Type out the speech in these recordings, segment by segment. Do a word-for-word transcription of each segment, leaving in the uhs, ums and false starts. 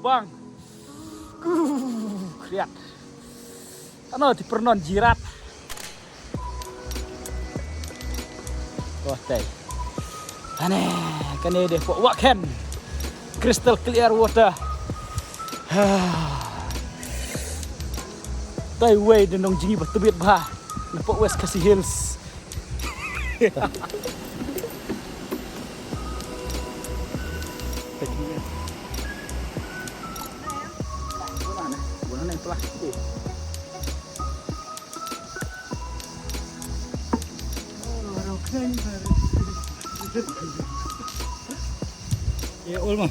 Bang. Kuh, kriat. Ano ti pernon jirat. Wah, tai. Ane, kane dei pok Wah Khen. Crystal clear water. Tai wei da nong jngi ba tbit bha. Na pok West Khasi Hills. Ya, Ulma.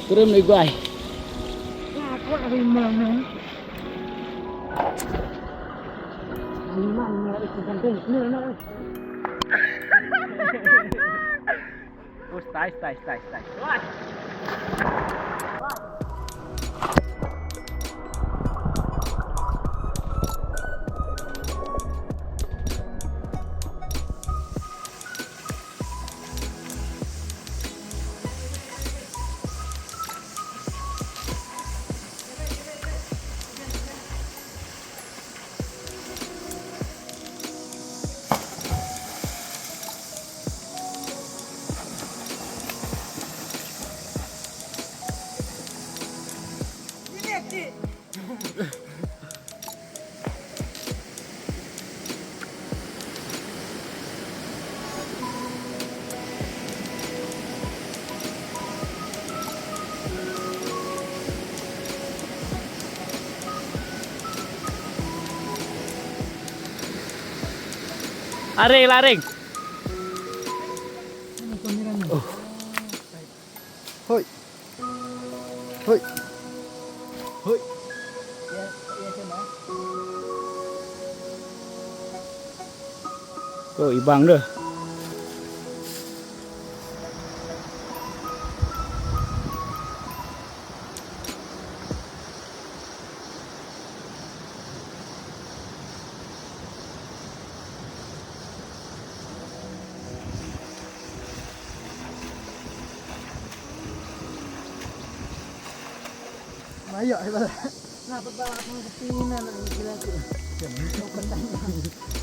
Turun ni guai. Stai, stai, stai, stai. Aring, laring. Hoi. Hoi. Hoi. Ko ibang deh. Maya, eh, bala. Nga pat bala ka pina na gila tu. Kau pandai.